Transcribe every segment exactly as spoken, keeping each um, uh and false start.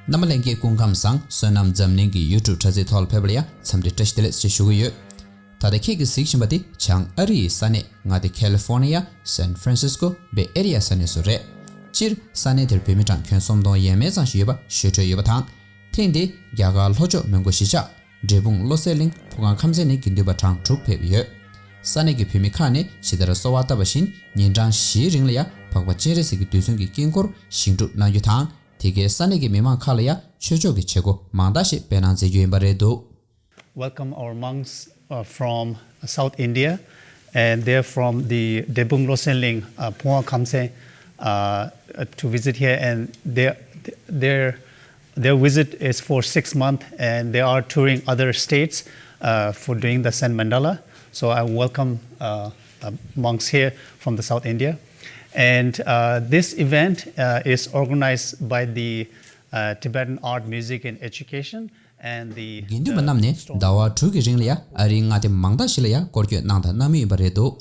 རྣམ་པ་ལྷན་རྒྱས་སྐུ་ཁམས་བཟང་། བསོད་ནམས་འཛམ་གླིང་གི་YouTube་དྲ་ཚིགས་ཐོག་ལ་ཕེབས་པ་ལ་ཡང་འཚམས་འདྲི་བཀྲ་ཤིས་བདེ་ལེགས་ཞེས་ཞུ་གི་ཡོད། ད་ལྟ་ཁྱེད་ཀྱིས་གཟིགས་བཞིན་པ་འདི་བྱང་ཨ་རི་ཡི་ས་གནས་མངའ་སྡེ་ཁ་ལི་ཧྥོར་ནི་ཡ་སན་ཧྥ་རན་སིས་ཀོ་བེ་ཨེ་རི་ཡ་ས་གནས་སུ་རེད། སྤྱིར་ས་གནས་དེར་བོད་མི་གྲངས་ཁྱོན་སུམ་སྟོང་ཡས་མས་ཙམ་ཞིག་ཡོད་པ་ཞུ་འཕྲོད་ཡོད་པ་དང་། ཐེངས་འདི་རྒྱ་གར་ལྷོ་ཕྱོགས་མོན་གྷོ་གཞིས་ཆགས་འབྲས་སྤུངས་བློ་གསལ་གླིང་ཕོ་བྲང་ཁམས་ཚན་ནས་དགེ་འདུན་པ་གྲངས་དྲུག་ཕེབས་ཡོད། ས་གནས་ཀྱི་བོད་མི་ཁག་ནས་ཇི་ལྟར་གསོལ་བ་བཏབ་པ་བཞིན་ཉིན་གྲངས་བཞིའི་རིང་ལ་ཡང་འཕགས་པ་སྤྱན་རས་གཟིགས་ཀྱི་རྡུལ་ཚོན་གྱི་དཀྱིལ་འཁོར་བཞེངས་གྲུབ་གནང་རྒྱུ་དང་། དེ་གའི་ས་གནས་ཀྱི་མི་མང་ཁག་ལ་ཡང་ཆོས་ཕྱོགས་ཀྱི་བྱེད་སྒོ་མང་དག་ཞིག་སྤེལ་གནང་མཛད་རྒྱུ་ཡིན་པ་རེད་འདུག། Welcome our monks uh, from South India, and they're from the Debung Losel Ling uh, Phungwa Khamse uh, to visit here, and their their their visit is for six months, and they are touring other states uh, for doing the Sen Mandala. So I welcome uh, uh, monks here from the South India, and uh, this event uh, is organized by the uh, Tibetan Art, Music, and Education, and the དགེ་འདུན་པ་རྣམས་ནས་ཟླ་བ་དྲུག་གི་རིང་ལ་ཡང་ཨ་རིའི་མངའ་སྡེ་མང་དག་ཞིག་ལ་ཡང་སྐོར་སྐྱོད་གནང་དང་གནང་མུས་ཡིན་པ་རེད་འདུག།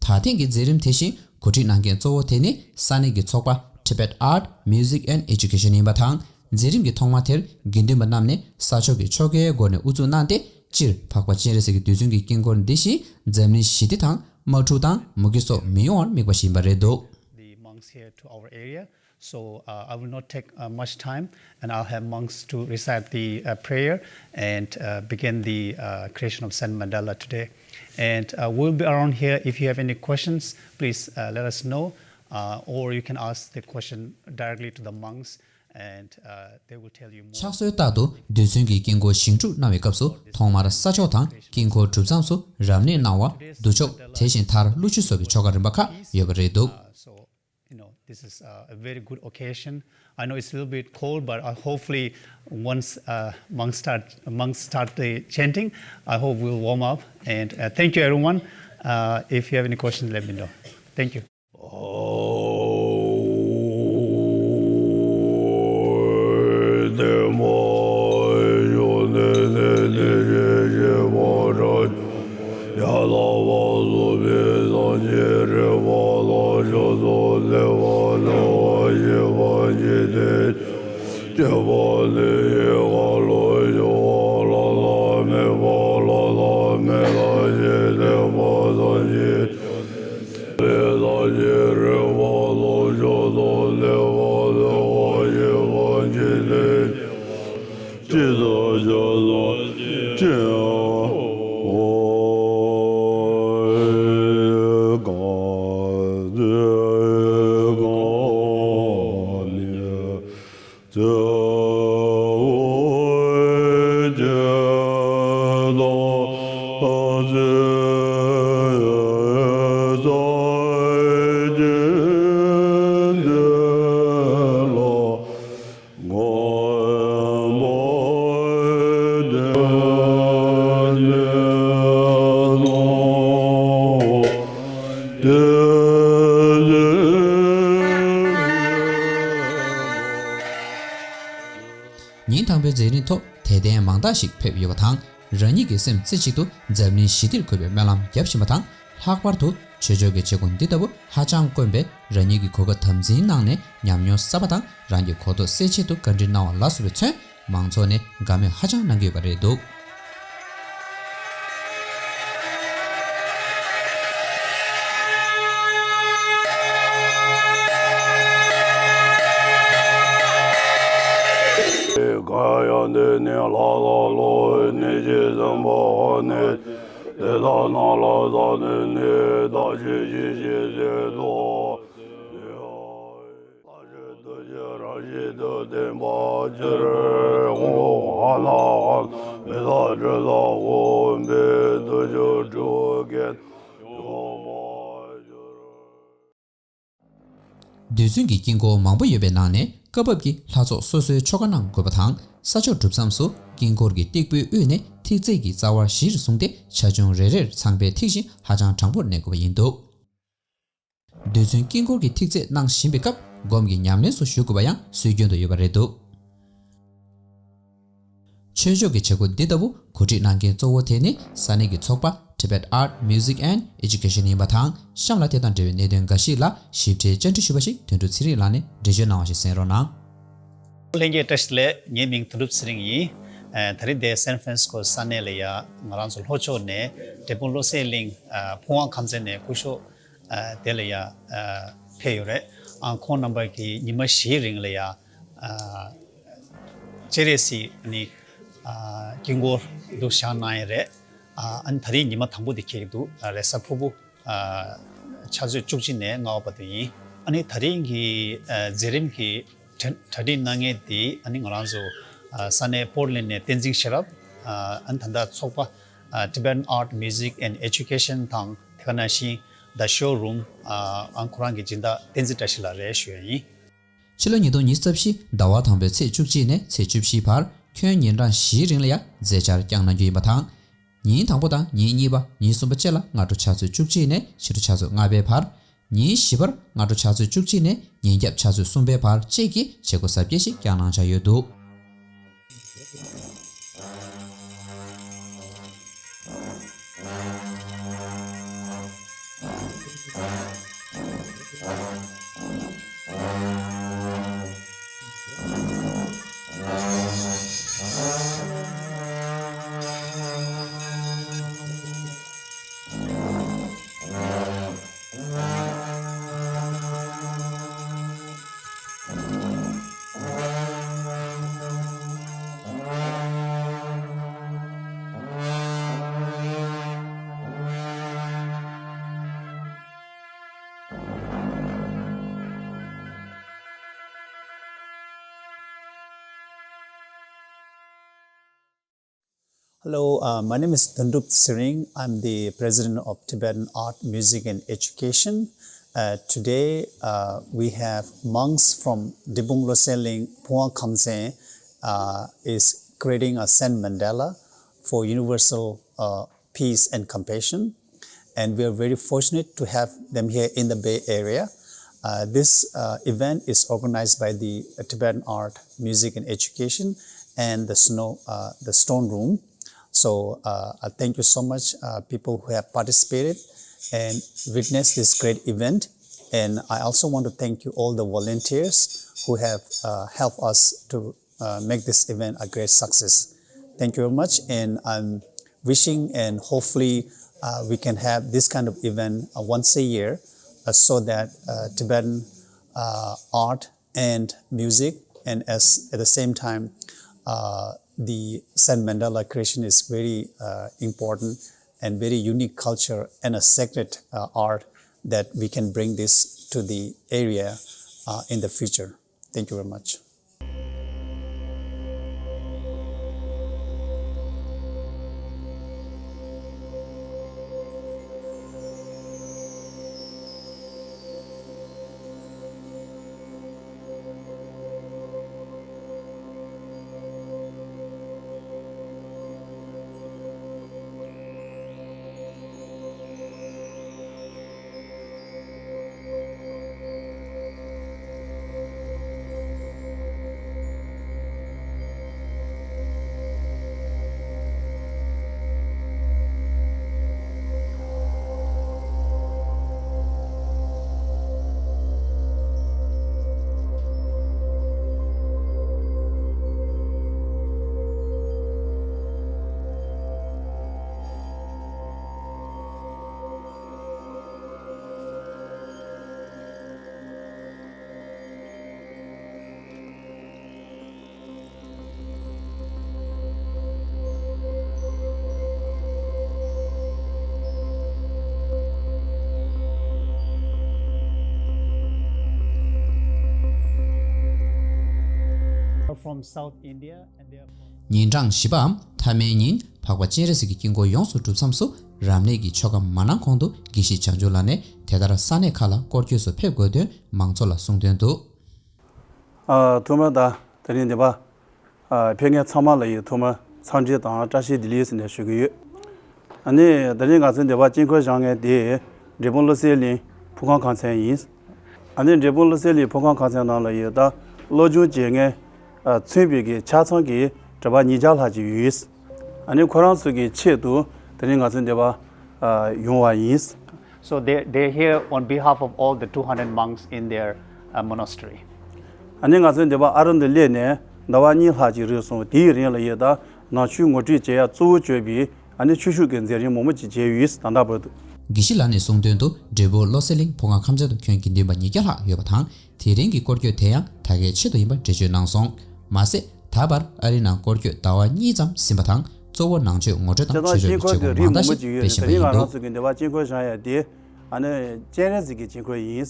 ད་ཐེངས་ཀྱི་མཛད་རིམ་དེ་བཞིན་གོ་སྒྲིག་གནང་མཁན་གཙོ་བོ་དེ་ནི་ས་གནས་ཀྱི་ཚོགས་པ་Tibet Art, Music and Education ཡིན་པ་དང་། མཛད་རིམ་གྱི་ཐོག་མ་དེར་དགེ་འདུན་པ་རྣམས་ནས་ས་ཕྱོགས་ཀྱི་ཆོ་གའི་སྒོ་ནས་དབུ་འཛུགས་གནང་སྟེ། སྤྱིར་འཕགས་པ་སྤྱན་རས་གཟིགས་ཀྱི་རྡུལ་ཚོན་གྱི་དཀྱིལ་འཁོར་འདི་བཞིན་འཛམ་གླིང་ཞི་བདེ་དང་དམག་འཁྲུག་དང་མུ་གེ་སོགས་མི་ཡོང་བར་དམིགས་པ་ཞིག་ཡིན་པ་རེད་འདུག། The monks here to our area. So uh, I will not take uh, much time, and I'll have monks to recite the uh, prayer and uh, begin the uh, creation of Sen Mandala today. And uh, we'll be around here. If you have any questions, please uh, let us know, uh, or you can ask the question directly to the monks, and uh, they will tell you more. ཕྱག་སྲོལ་ལྟར་དུ་རྡུལ་ཚོན་གྱི་དཀྱིལ་འཁོར་བཞེངས་གྲུབ་གནང་བའི་སྐབས་སུ་ཐོག་མར་ས་ཕྱོགས་དང་དཀྱིལ་འཁོར་གྲུབ་མཚམས་སུ་རབ་གནས་གནང་བ། བསྡུ་ཆོག། དེ་བཞིན་མཐར་ཀླུ་ཆུ་སོགས་ཀྱི་ཆོ་ག་རིམ་པ་ཁག་ཡོད་པ་རེད་འདུག། Uh, so you know, this is uh, a very good occasion. I know it's a little bit cold, but uh, hopefully, once uh, monks start monks start the chanting, I hope we'll warm up. And uh, thank you, everyone. Uh, if you have any questions, let me know. Thank you. ཉིན་དང་པོའི་མཛད་རིམ་ཐོག་དད་ལྡན་མང་དག་ཞིག་ཕེབས་ཡོད་པ་དང་། རང་ཉིད་ཀྱི་སེམས་རྩེ་གཅིག་ཏུ་འཛམ་གླིང་ཞི་བདེར་དགོས་པའི་སྨོན་ལམ་རྒྱབ་བཞིན་པ་དང་། ལྷག་པར་དུ་ཆོས་ཕྱོགས་ཀྱི་བྱེད་སྒོ་འདི་ལྟ་བུ་ཧ་ཅང་དཀོན་པས། རང་ཉིད་ཀྱི་གོ་སྐབས་དམ་འཛིན་གནང་ནས་ཉམས་མྱོང་གསར་པ་དང་རང་གི་གོ་རྟོགས་གསལ་ཆེད་དུ་བཀའ་འདྲི་གནང་བ་ལ་སོགས་པས་མཚོན། མང་ཚོགས་ནས་དགའ་མོས་ཧ་ཅང་གནང་གི་ཡོད་པ་རེད་འདུག། གང་ཡང་འདི་ནི་ལྷ་ལ་ལོ་ནི་ཞེས་བསམ་པ་ནི། དེ་དག་རྣམས་ལ་བཟའ་ནི་ནི་བདག་གིས་ཞིག་ཅེས་ཟེར་ཏོ། ལྷ་ཞིག་ཏུ་ཞིག་རང་བཞིན་དུ་བསྟན་པ་ཕྱིར། ཧོ་ཧ་ན་ཧ་ན་མི་ལ་སྤྲོད་ལ་འོང་བའི་དུས་སུ་སྤྲུལ་སྐད་ཡོང་བར་འགྱུར། རྡུལ་ཚོན་གྱི་དཀྱིལ་འཁོར་མང་པོ་ཡོད་པའི་ནང་ནས་སྐབས་བབ་ཀྱི་ལྷ་ཚོགས་སོ་སོའི་ཆོ་ག་གནང་དགོས་པ་དང་། ས་ཕྱོགས་གྲུབ་མཚམས་སུ་དཀྱིལ་འཁོར་གྱི་སྟེགས་བུའི་དབུས་ནས་ཐིག་ཚད་ཀྱི་རྩ་བ་བཞིར་བཟུང་སྟེ་ཆ་ཆུང་རེ་རེར་ཚངས་པའི་ཐིག་བཞིན་ཧ་ཅང་དྲང་པོར་གནས་དགོས་པ་ཡིན་འདུག། རྡུལ་ཚོན་དཀྱིལ་འཁོར་གྱི་ཐིག་ཚད་གནང་བཞིན་པའི་སྐབས་སྒོམ་གྱི་ཉམས་ལེན་སོགས་ཞུ་དགོས་པ་ཡང་སྲོལ་རྒྱུན་དུ་ཡོད་པ་རེད་འདུག། ཆོས་ཕྱོགས་ཀྱི་བྱེད་སྒོ་འདི་ལྟ་བུ་གོ་སྒྲིག་གནང་མཁན་གཙོ་བོ་དེ་ནི་ས་གནས་ཀྱི་ཚོགས་པ་Tibet Art, Music and Education ཡིན་པ་དང་། གཤམ་ལ་དེ་དང་འབྲེལ་བའི་གནད་དོན་འགའ་ཞིག་ལ་ཞིབ་ཕྲའི་བཅར་འདྲི་ཞུས་པ་ཞིག་དོན་གྲུབ་ཚེ་རིང་ལགས་ནས་འགྲེལ་བརྗོད་གནང་བ་ཞིག་གསན་རོགས་གནང་། ལྷན་རྒྱས་བཀྲ་ཤིས་བདེ་ལེགས། ངའི་མིང་དོན་གྲུབ་ཚེ་རིང་ཡིན། ཨ་ད་རེས་འདིར་སན་ཧྥ་རན་སི་སྐོ་ས་གནས་ལ་ཡ་ང་རང་ཚོ་ལྷོ་ཕྱོགས་ནས་འབྲས་སྤུངས་བློ་གསལ་གླིང་ཨ་ཕུན་དབང་ཁང་ཚན་ནས་སྐུ་ཞབས་ཨ་དེ་ལ་ཡ་ཨ་ཕེབས་ཡོད་རེད། ཨ་ཁོང་རྣམ་པ་གིས་ཉི་མ་བཞིའི་རིང་ལ་ཡ་ཨ་སྤྱན་རས་གཟིགས་ནི་ཨ་དཀྱིལ་འཁོར་འདུ་བཞེངས་གནང་ཡོད་རེད། ཨ་ཨ་ནི་ད་རེས་ཉི་མ་དང་པོ་དེ་འཁེལ་གྱི་འདུག་ཨ་རེས་གཟའ་ཕུར་བུ་ཨ་ཕྱག་ཚོད་བཅུ་གཅིག་ནས་ལྔ་པ་བར་དུ་ཡིན། ཨ་ནི་ད་རིང་གི་ཨ་མཛད་རིམ་གྱི་གྲ་གྲ་སྒྲིག་གནང་མཁན་དེ་ཨ་ནི་ང་རང་ཚོ་ཨ་ས་གནས་པོར་ལེན་ནས་བསྟན་འཛིན་ཤེས་རབ། ཨ་ཨ་ནི་ད་ལྟ་ཚོགས་པ་ཨ་Tibetan Art Music and Education དང་དེ་ག་ནང་བཞིན་The Showroom ཨ་ཨ་ཁོ་རང་གི་སྦྱིན་བདག་བསྟན་འཛིན་བཀྲ་ཤིས་ལགས་རེད་ཞུ་ཡ་ཡིན། ཕྱི་ལོ་ཉིས་སྟོང་ཉི་ཤུ་རྩ་བཞི་ཟླ་བ་དང་པོའི་ཚེས་བཅུ་གཅིག་ནས་ཚེས་བཅུ་བཞི་བར་ཁྱོན་ཉིན་གྲངས་བཞིའི་རིང་ལ་ཡ་མཛད་འཆར་བསྐྱངས་གནང་རྒྱུ་ཡིན་པ་དང་། ཉིན་དང་པོ་དང་ཉིན་གཉིས་པ་ཉིན་གསུམ་པ་བཅས་ལ་སྔ་དྲོ་ཕྱག་ཚོད་བཅུ་གཅིག་ནས་ཕྱི་དྲོ་ཕྱག་ཚོད་ལྔ་པའི་བར། ཉིན་བཞི་པར་སྔ་དྲོ་ཕྱག་ཚོད་བཅུ་གཅིག་ནས་ཉིན་རྒྱབ་ཕྱག་ཚོད་གསུམ་པའི་བར་བཅས་ཀྱི་བྱེད་སྒོ་གཟབ་རྒྱས་ཤིག་བསྐྱངས་གནང་འཆར་ཡོད་འདུག Hello, uh, my name is Dundrup Tsering. I'm the president of Tibetan Art, Music, and Education. Uh, today, uh, we have monks from Drepung Losel Ling Phungwang Khamtse, uh, is creating a Sen mandala for universal, uh, peace and compassion. And we are very fortunate to have them here in the Bay Area. Uh, this, uh, event is organized by the Tibetan Art, Music and Education and the Snow, uh, the Stone Room. So, uh, I thank you so much, uh, people who have participated and witnessed this great event. And I also want to thank you all the volunteers who have, uh, helped us to uh, make this event a great success. Thank you very much, and I'm wishing and hopefully, uh, we can have this kind of event, uh, once a year, uh, so that, uh, Tibetan, uh, art and music, and as at the same time, uh, the Sen mandala creation is very, uh, important and very unique culture and a sacred, uh, art that we can bring this to the area, uh, in the future. Thank you very much. From South India and they are from ཉིན་གྲངས་བཞི་པའམ་མཐའ་མའི་ཉིན་འཕགས་པ་སྤྱན་རས་གཟིགས་ཀྱི་དཀྱིལ་འཁོར་ཡོངས་སུ་གྲུབ་མཚམས་སུ་རབ་གནས་ཀྱི་ཆོ་ག་མ་གནང་གོང་དུ་དགེ་བཤེས་བྱང་ཆུབ་ལགས་ནས་དེ་ལྟར་ས་གནས་ཁག་ལ་སྐོར་སྐྱོད་སུ་ཕེབས་དགོས་དོན་མང་ཚོགས་ལ་གསུངས་དོན་འདུག་ཨ། ཐོག་མར་ད་དེ་རིང་འདི་པ་ཨ་ཕེབས་མཁན་ཚང་མ་ལ་ཡི་ཐོག་མར་འཚམས་འདྲི་དང་བཀྲ་ཤིས་བདེ་ལེགས་ཟེར་ནས་ཞུ་གི་ཡོད། ཨ་ནི་དེ་རིང་ང་ཚོ་འདི་པ་དཀྱིལ་འཁོར་བཞེངས་མཁན་དེ་འབྲས་སྤུངས་བློ་གསལ་གླིང་ཕུན་ཁང་ཁང་ཚན་ཡིན། ཨ་ནི་འབྲས་སྤུངས་བློ་གསལ་གླིང་ཕུན་ཁང་ཁང་ཚན་ནང་ལ་ཡི་ད་སློབ་སྦྱོང་བྱེད་མཁན་ཨ་མཚོན་པའི་གི་ཆ་ཚང་གི་གྲྭ་པ་ཉིས་བརྒྱ་ལྷག་ཅིག་ཡོད། ཨ་ནི་ཁོ་རང་ཚོ་གི་ཆེད་དུ་དེ་རིང་ང་ཚོ་འདི་པ་ཨ་ཡོང་བ་ཡིན། So they, they're here on behalf of all the two hundred monks in their, uh, monastery. ཨ་ནི་ང་ཚོའི་འདི་པ་ཨ་རི་འདི་སླེབས་ནས་ཟླ་བ་གཉིས་ལྷག་ཅིག་རེད་སོང་། དེའི་རིང་ལ་ཡོད་ད་ནང་ཆོས་ངོ་སྤྲོད་བྱེད་ཡ་གཙོ་བོ་བརྗོད་པའི་ཨ་ནི་ཆོས་ཞུགས་ཀྱི་མཛད་རིམ་མང་པོ་ཅིག་བྱས་ཡོད་ད་ལྟ་བར་དུ། དགེ་བཤེས་ལགས་ནས་གསུངས་དོན་དུ་འབྲས་སྤུངས་བློ་གསལ་གླིང་ཕོ་བྲང་ཁམས་ཚན་དུ་ཁྱོན་དགེ་འདུན་པ་ཉིས་བརྒྱ་ལྷག་ཡོད་པ་དང་། དེ་རིང་གི་སྐོར་སྐྱོད་དེ་ཡང་ད་གའི་ཆེད་དུ་ཡིན་པ་འགྲེལ་བརྗོད་གནང་སོང་། མ་ཟད་ད་བར་ཨ་རི་ནང་སྐོར་སྐྱོད་ཟླ་བ་གཉིས་ཙམ་ཟིན་པ་དང་། གཙོ་བོ་ནང་ཆོས་ངོ་སྤྲོད་དང་ཆོས་ཞུགས་ཀྱི་བྱེད་སྒོ་མང་དག་ཞིག་སྤེལ་བཞིན་པ་ཡིན་འདུག། སྤྱིར་དཀྱིལ་འཁོར་དེ་རིགས་མང་པོ་ཅིག་ཡོད་རེད། དེ་རིང་ང་རང་ཚོ་གི་འདི་པར་དཀྱིལ་འཁོར་བཞེངས་ཡ་དེ་ཨ་ནི་སྤྱན་རས་གཟིགས་ཀྱི་དཀྱིལ་འཁོར་ཡིན།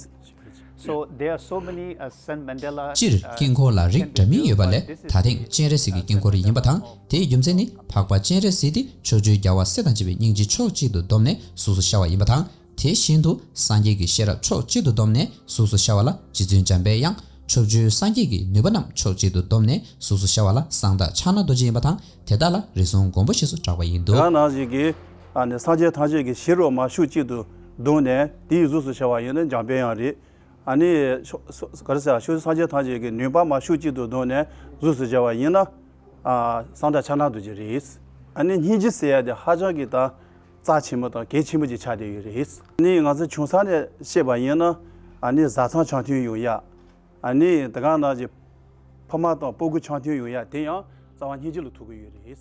So there are so many uh, Saint Mandela. སྤྱིར་དཀྱིལ་འཁོར་ལ་རིགས་འདྲ་མིན་ཡོད་པ་ལས་ད་ཐེངས་སྤྱན་རས་གཟིགས་ཀྱི་དཀྱིལ་འཁོར་ཡིན་པ་དང་། དེའི་རྒྱུ་མཚན་ནི་འཕགས་པ་སྤྱན་རས་གཟིགས་དེ་ཕྱོགས་བཅུའི་རྒྱལ་བ་སྲས་དང་བཅས་པའི་སྙིང་རྗེ་ཕྱོགས་གཅིག་ཏུ་བསྡོམས་ནས་གཟུགས་སུ་ཤར་བ་ཡིན་པ་དང་། དེ་བཞིན་དུ་སངས་རྒྱས་ཀྱི་ཤེས་རབ་ཕྱོགས་གཅིག་ཏུ་བསྡོམས་ནས་གཟུགས་སུ་ཤར་བ་ལ་རྗེ་བཙུན་འཇམ་དཔལ་དབྱངས། ཕྱོགས་བཅུའི་སངས་རྒྱས་ཀྱི་ནུས་པ་རྣམས་ཕྱོགས་གཅིག་ཏུ་བསྡོམས་ནས་གཟུགས་སུ་ཤར་བ་ལ་གསང་བདག་ཕྱག་ན་རྡོ་རྗེ་ཡིན་པ་དང་། དེ་དག་ལ་རིགས་གསུམ་མགོན་པོ་ཞེས་སུ་གྲགས་པ་ཡིན་འདུག། དེ་ནང་བཞིན་གྱི་ཨ་ནི་སངས་རྒྱས་ཐམས་ཅད་ཀྱི་ཤེས་རབ་མར་ཕྱོགས་གཅིག་ཏུ་བསྡོམས་ནས་དེའི་གཟུགས་སུ་ཤར་བ་ཡིན་ན་འཇམ་དཔལ་དབྱངས་རེད། ཨ་ནི་ཕྱོགས་ག་རེ་ཟེར། ཕྱོགས་བཅུའི་སངས་རྒྱས་ཐམས་ཅད་ཀྱི་ནུས་པ་མར་ཕྱོགས་གཅིག་ཏུ་བསྡོམས་ནས་གཟུགས་སུ་ཤར་བ་ཡིན་ན། ཨ་གསང་བདག་ཕྱག་ན་རྡོ་རྗེ་རེད། ཨ་ནི་སྙིང་རྗེ་ཟེར་ཡ་དེ་ཧ་ཅང་གི་ད་རྩ་ཆེན་པོ་དང་གལ་ཆེན་པོ་ཅིག་ཆགས་བསྡད་ཡོད་རེད། ཨ་ནི་ང་ཚོ་ཆུང་ས་ནས་བཤད་པ་ཡིན་ན། ཨ་ནི་བཟའ་ཚང་འཆམ་མཐུན་ཡོང་ཡ། ཨ་ནི་དེ་ག་ནང་བཞིན་ཕ་མ་དང་སྤུ་གུ་འཆམ་མཐུན་ཡོང་ཡ་དེ་ཡང་རྩ་བ་སྙིང་རྗེ་ལ་ཐུག་གི་ཡོད་རེད།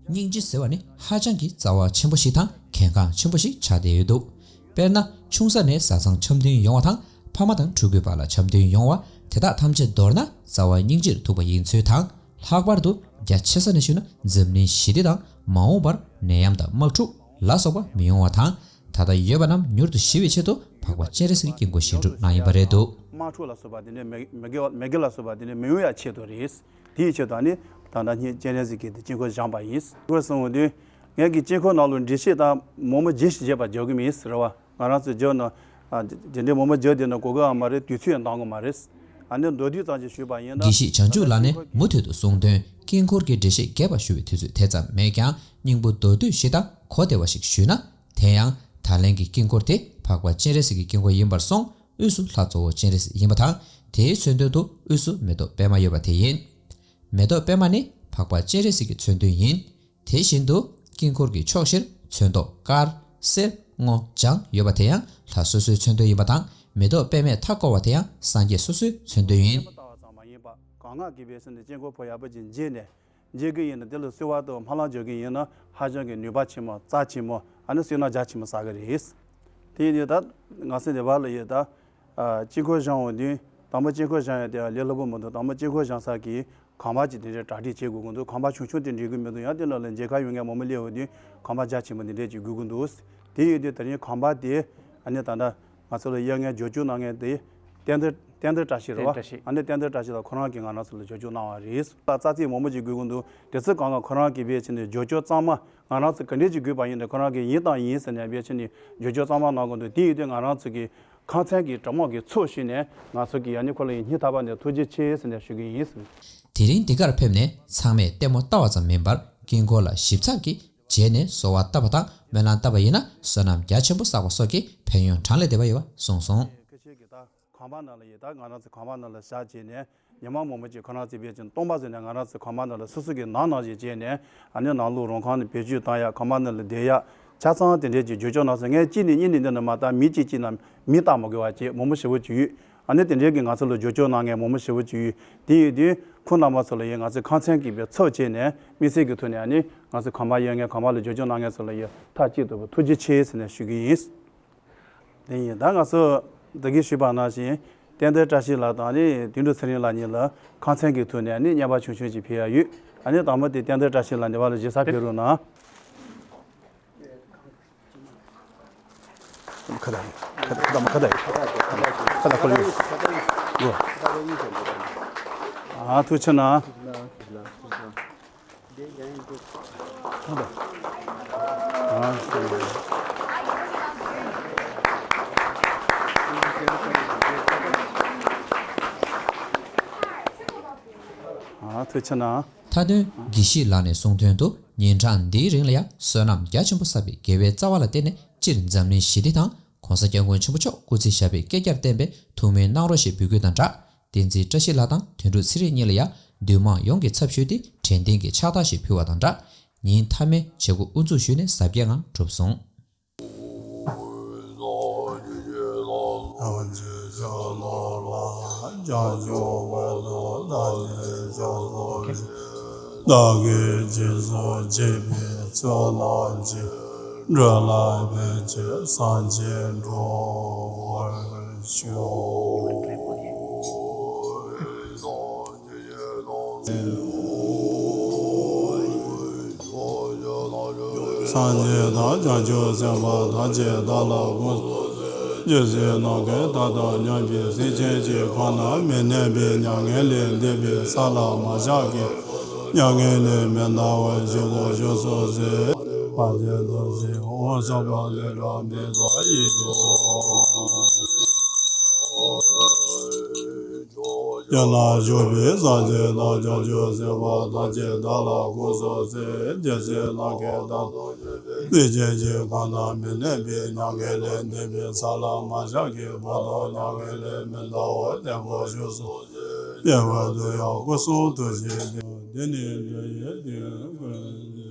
སྙིང་རྗེ་ཟེར་བ་ནི་ཧ་ཅང་གི་རྩ་བ་ཆེན་པོ་ཞིག་དང་གལ་འགངས་ཆེན་པོ་ཞིག་ཆགས་བསྡད་ཡོད་འདུག། དཔེར་ན་ཆུང་ས་ནས་བཟའ་ཚང་འཆམ་མཐུན་ཡོང་བ་དང་། ཕ་མ་དང་ཕྲུ་གུའི་བར་ལ་འཆམ་མཐུན་ཡོང་བ། དེ་དག་ཐམས་ཅད་མདོར་ན་རྩ་བ་སྙིང་རྗེར་ཐུག་པ་ཡིན་ཚུལ་དང་། ལྷག་པར་དུ་རྒྱ་ཆེ་ས་ནས་ཞུས་ན་འཛམ་གླིང་ཞི་བདེ་དང་། མ་འོངས་པར་ནད་ཡམས་དང་དམག་འཁྲུག་ལ་སོགས་པ་མི་ཡོང་བ་དང་། ད་ལྟ་ཡོད་པ་རྣམས་མྱུར་དུ་ཞི་བའི་ཆེད་དུ་འཕགས་པ་སྤྱན་རས་གཟིགས་ཀྱི་དཀྱིལ་འཁོར་བཞེངས་གྲུབ་གནང་ཡིན་པ་རེད་འདུག། དམག་འཁྲུག་ལ་སོགས་པ་དེ་འདྲའི་མེ་མེ་གེ་མེ་གེ་ལ་སོགས་པ་དེ་འདྲའི་མི་ཡོང་ཡ་ཆེད་དུ་རེད། དེའི་ཆེད་དུ་ཨ་ནི་ད་ལྟ་སྙིང་སྤྱན་རས་གཟིགས་ཀྱི་དེ་དཀྱིལ་འཁོར་བཞེངས་པ་ཡིན། དཀྱིལ་འཁོར་གསུང་འོང་དུས་ངས་ཀྱི་དཀྱིལ་འཁོར་ནང་ལ་འགྲེལ་བཤད་དང་མང་པོ་རྒྱས་ཤིག་བྱས་པ་རྒྱག་གི་མིན་ཟེར་བ། ང་རང་ཚོས་བརྗོད་ན། ཨ་དེ་འདྲའི་མང་པོ་བརྗོད་བསྡད་ན་གོ་གི་ཨ་མ་རེད། དུས་ཚོད་འདང་གི་མ་རེད། ཨ་ནི་མདོར་བསྡུས་ཙམ་ཞིག་ཞུས་པ་ཡིན་ན། དགེ་བཤེས་བྱང་ཆུབ་ལགས་ནས་མུ་མཐུད་དུ་གསུངས་དོན། དཀྱིལ་འཁོར་གྱི་འགྲེལ་བཤད་རྒྱས་པ་ཞུ་བའི་དུས་ཚོད་དེ་ཙམ་མེད་ཀྱང་། སྙིང་པོ་མདོར་བསྡུས་ཤིག་དང་གོ་བདེ་བ་ཞིག་ཞུས་ན། དེ་ཡང་ད་ལན་གྱི་དཀྱིལ་འཁོར་དེ་འཕགས་པ་སྤྱན་རས་གཟིགས་ཀྱི་དཀྱིལ་འཁོར་ཡིན་པར་སོང་། དབུས་སུ་ལྷ་གཙོ་བོ་སྤྱན་རས་གཟིགས་ཡིན་པ་དང་། དེའི་མཚོན་དོན་དུ་དབུས་སུ་མེ་ཏོག་པད་མ་ཡོད་པ་དེ་ཡིན། མེ་ཏོག་པད་མ་ནི་འཕགས་པ་སྤྱན་རས་གཟིགས་ཀྱི་མཚོན་དོན་ཡིན། དེ་བཞིན་དུ་དཀྱིལ་འཁོར་གྱི་ཕྱོགས་བཞིར་ཚོན་མདོག་དཀར། སེར། སྔོ། ལྗང་། ཡོད་པ་དེ་ཡང་ལྷ་སོ་སོའི་མཚོན་དོན་ཡིན་པ་དང་། མེ་ཏོག་པད་མས་མཐའ་བསྐོར་བ་དེ་ཡང་སངས་རྒྱས་སོ་སོའི་མཚོན་དོན་ཡིན། ལྟ་བ་ཙམ་མ་ཡིན་པ་གང་ང་གིས་འབད་ཟིན་ནས་དཀྱིལ་འཁོར་ཕོ་ཡག་པོ་ཅིག་མཇལ་ནས། མཇལ་གྱི་ཡིན་ན་དེ་ལ་གསོལ་བ་དང་སྨོན་ལམ་རྒྱག་གི་ཡིན་ན་ཧ་ཅང་གི་ནུས་པ་ཆེན་མོ། རྩ་ཆེན་མོ། ཨ་ནི་བསོད་ནམས་རྒྱ་ཆེན་མོ་བསགས་ཀྱི་རེད། དེ་ཡིན་དུས་ད་ང་ཚོ་འདི་བར་ལ་ཡོད་ད། ཨ་དཀྱིལ་འཁོར་བཞེངས་འོང་དུས་དང་པོ་དཀྱིལ་འཁོར་བཞེངས་ཡ་དེ་ལས་སླ་པོ་མི་འདུག། དང་པོ་དཀྱིལ་འཁོར་བཞེངས་ས་གི་ཁང་པ་ཅིག་དེ་འདྲའི་གྲ་སྒྲིག་བྱེད་དགོས་ཀྱི་འདུག། ཁང་པ་ཆུང་ཆུང་དེ་འགྲིག་གི་མི་འདུག། ཡང་དེ་ནང་ལ་མཇལ་ཁ་ཡོང་མཁན་མང་པོ་སླེབས་འོང་དུས་ཁང་པ་རྒྱ་ཆེན་པོ་འདི་འདྲས་ཅིག་དགོས་ཀྱི་འདུག། དེ་ཡིན་དུས་དེ་རིང་ཁང་པ་དེ་ཨ་ནི་ད་ལྟ་ང་ཚོ་ལ་གཡར་མཁན་བསྒྱུར་བཅོས་གནང་མཁན་དེ་བསྟན་འཛིན་བསྟན་འཛིན་བཀྲ་ཤིས་རེད་བ། བསྟན་བཀྲ་ཤིས། ཨ་ནི་བསྟན་འཛིན་བཀྲ་ཤིས་ལགས་ཁོ་རང་གིས་ང་རང་ཚོ་ལ་བསྒྱུར་བཅོས་གནང་བ་རེད། ལ་རྩ་ཚིག་མང་པོ་ཅིག་དགོས་ཀྱི་འདུག། དེ་ཚོ་གང་ག་ཁོ་རང་གིས་འབད་བྱས་ནས་བསྒྱུར་བཅོས་གཙང་མ། ང་རང་ཚོ་ག་འདྲས་ཅིག་དགོས་པ་ཡིན་ན་ཁོ་རང་གིས་ཡིན་དང་ཡིན་ཟེར་ནས་འབད་བྱས་ནས་བསྒྱུར་བཅོས་གཙང་མ་གནང་དགོས་འདུག། དེ་ཡིན་དུས་ང་རང་ཚོ་གི་ཁང་ཚན་གྱི་གྲོགས་མོ་གི་ཚོགས་ཞུས་ནས་ང་ཚོ་གི་ཡ་ནི་ཁོ་ལ་ཡིན་སྙིང་ཐག་པ་ནས་ཐུགས་རྗེ་ཆེ་ཟེར་ནས་ཞུ་གི་ཡིན། དེ་རིང་འདི་གར་ཕེབས་ནས་ཚང་མས་ལྟད་མོ་ལྟ་བ་ཙམ་མིན་པར། དཀྱིལ་འཁོར་ལ་ཞིབ་ཚགས་ཀྱིས་མཇལ་ནས་གསོལ་བ་བཏབ་པ་དང་སྨོན་ལམ་བཏབ་པ་ཡིན་ན་བསོད་ནམས་རྒྱ་ཆེན་པོ་བསགས་པ་སོགས་ཀྱི་ཕན་ཡོན་གྲངས་ལས་འདས་པ་ཡོད་པ་གསུངས་སོང་། ཁང་པ་ནང་ལ་ཡོད་ད། ང་རང་ཚོ་ཁང་པ་ནང་ལ་བཞག་བྱས་ནས་ཉི་མ་མང་པོ་ཅིག་ཁོ་རང་ཚོས་འབད་བྱས་སྟོང་པ་བཟོས་ནས་ང་རང་ཚོ་ཁང་པ་ནང་ལ་སོ་སོ་གི་ནང་ནང་བཞིན་བྱས་ནས། ཨ་ནི་ནང་ལོགས་རུང་ཁང་ནས་བེད་སྤྱོད་བཏང་ཡ། ཁང་པ་ནང་ལ་བསྡད་ཡ། ཆ་ཚང་དེ་འདྲས་ཀྱི་བསྒྱུར་བཅོས་གནང་སོང་། ངས་གཅིག་ནས་གཉིས་ནས་འདི་ནས་མ་བལྟས། མི་གཅིག་གཅིག་ནས་མི་བལྟ་མ་དགོས་པ་བྱས་མང་པོ་ཞེ་པོ་ཅིག་ཡོད། ཨ་ནི་དེ་འདྲས་ཀྱི་ང་ཚོ་ལ་བསྒྱུར་བཅོས་གནང་མཁན་མང་པོ་ཞེ་པོ་ཅིག་ཡོད། དེ་ཡིན་དུས་ཁོང་རྣམ་པ་ཚོ་ལ་ཡིན་ང་ཚོའི་ཁང་ཚན་གྱི་བའི་ཚབ་བྱས་ནས་དམིགས་བསལ་གྱི་ཐོག་ནས་ཨ་ནི་ང་ཚོའི་ཁང་པ་གཡར་མཁན་ཁང་པ་ལ་བསྒྱུར་བཅོས་གནང་མཁན་ཚོ་ལ་ཡིན་མཐའ་གཅིག་ཏུ་ཐུགས་རྗེ་ཆེ་ཟེར་ནས་ཞུ་གི་ཡིན། དེ་ཡིན། ད་ང་ཚོ་ད་གིན་ཞུས་པ་ནང་བཞིན་བསྟན་འཛིན་བཀྲ་ཤིས་ལགས་དང་ནི་དོན་གྲུབ་ཚེ་རིང་ལགས་གཉིས་ལ་ཁང་ཚན་གྱི་ཐོག་ནས་ནི་བརྙན་པར་ཆུང་ཆུང་ཅིག་ཕུལ་ཡ་ཡོད། ཨ་ནི་དང་པོ་དེ་བསྟན་འཛིན་བཀྲ་ཤིས་ལགས་འདི་བ་ལ་གཟིགས་ས་ཕེབས་རོགས་གནང་། ཁ་བཏགས་ཡོད། ཁ་བཏགས་ཁ་བཏགས་ཁ་བཏགས་ཡོད། ཁ་བཏགས་ཁོ་ལ་ཡོད། ཨ་ཐུགས་རྗེ་གནང་། ཨ་ཐུགས་རྗེ་གནང་། མཐའ་དོན་དགེ་བཤེས་ལགས་ནས་གསུངས་དོན་དུ། ཉིན་གྲངས་འདིའི་རིང་ལ་ཡང་བསོད་ནམས་རྒྱ་ཆེན་པོ་བསགས་པའི་དགེ་བའི་རྩ་བ་ལ་བརྟེན་ནས། སྤྱིར་འཛམ་གླིང་ཞི་བདེ་དང་། ༸གོང་ས་༸སྐྱབས་མགོན་ཆེན་པོ་མཆོག་སྐུ་ཚེ་ཞབས་པད་བསྐལ་བརྒྱར་བརྟན་པའི་ཐུགས་སྨོན་གནང་རོགས་ཞེས་འབོད་སྐུལ་དང་སྦྲགས། བསྟན་འཛིན་བཀྲ་ཤིས་ལགས་དང་དོན་གྲུབ་ཚེ་རིང་གཉིས་ལ་ཡང་འདུས་མང་ཡོངས་ཀྱི་ཚབ་ཞུས་ཏེ་དྲན་རྟེན་གྱི་ཕྱག་རྟགས་ཤིག་ཕུལ་བ་དང་སྦྲགས། ཉིན་མཐའ་མའི་བྱེད་སྒོ་དབུ་འཛུགས་ཞུས་ནས་གཟབ་རྒྱས་ངང་གྲུབ་སོང་། བྱང་ཆུབ་འོད་དུ་བདག་ནི་སྐྱབས་སུ་མཆི། བདག་གིས་སྦྱིན་སོགས་བགྱིས་པའི་ཚོགས་རྣམས་ཀྱིས། འགྲོ་ལ་ཕན་ཕྱིར་སངས་རྒྱས་འགྲུབ་པར་ཤོག། སངས་རྒྱས་དང་བྱང་ཆུབ་སེམས་དཔའ་ཐམས་ཅད་བདག་ལ་དགོངས་སུ་གསོལ། རྒྱལ་སྲས་རྣམས་ཀྱིས་བདག་དང་མཉམ་པའི་སེམས་ཅན་གྱི་ཁམས་རྣམས་མི་གནས་པའི་མྱ་ངན་ལས་འདས་པའི་ས་ལ་མ་ཆགས་ཀྱི་མྱ་ངན་ལས་མི་འདའ་བར་བཞུགས་སུ་གསོལ། དཔལ་ལྡན་འདུ་བྱེད་འོད་ཟེར་པ་ལས་གྲགས་པའི་མཛོད་ཡིན། དེ་ན་བཞུགས་པའི་སངས་རྒྱས་དང་བྱང་ཆུབ་སེམས་དཔའ་ཐམས་ཅད་བདག་ལ་དགོངས་སུ་གསོལ། རྒྱལ་སྲས་རྣམས་ཀྱིས་བདག་དང་སེམས་ཅན་གྱི་ཁམས་རྣམས་མི་གནས་པའི་མྱ་ངན་ལས་འདས་པའི་ས་ལ་མ་ཆགས་ཀྱི་བར་དུ་མྱ་ངན་ལས་མི་འདའ་བར་བརྟན་པར་བཞུགས་སུ་གསོལ། ཡལ་བར་དུ་ཡང་སྐུ་གསུང་ཐུགས་ཀྱི་དེ་ནས་འདི་ཡི་དོན་ཀུན་མཛད།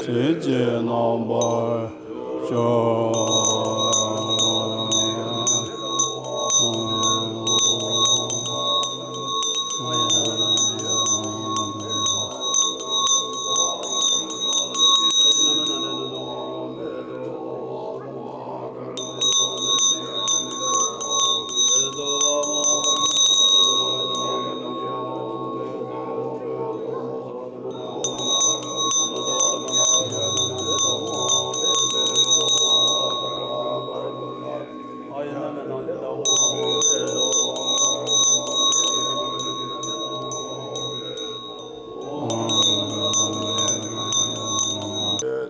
རིན་ཆེན་རྣམ་པར་ཤོག།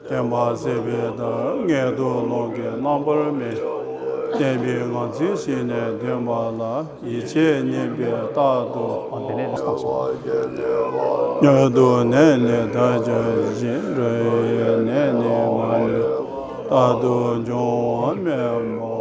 བསྟན་པ་སྲིད་པའི་མཐར། མངོན་མཐོ་ལོངས་སྐུའི་རྣམ་པར་སྨིན། བསྟན་པའི་ངང་ཚུལ་ཞིག་ནས་སྟོན་པ་ལ། ཡིད་ཆེས་སྙིང་པོས་རྟག་ཏུ། མྱུར་དུ་ནད་ནི་དག་བྱ་ཞིང་། འགྲོ་བའི་ནད་ནི་མ་ལུས། རྟག་ཏུ་འབྱུང་བ་སྨན་མ།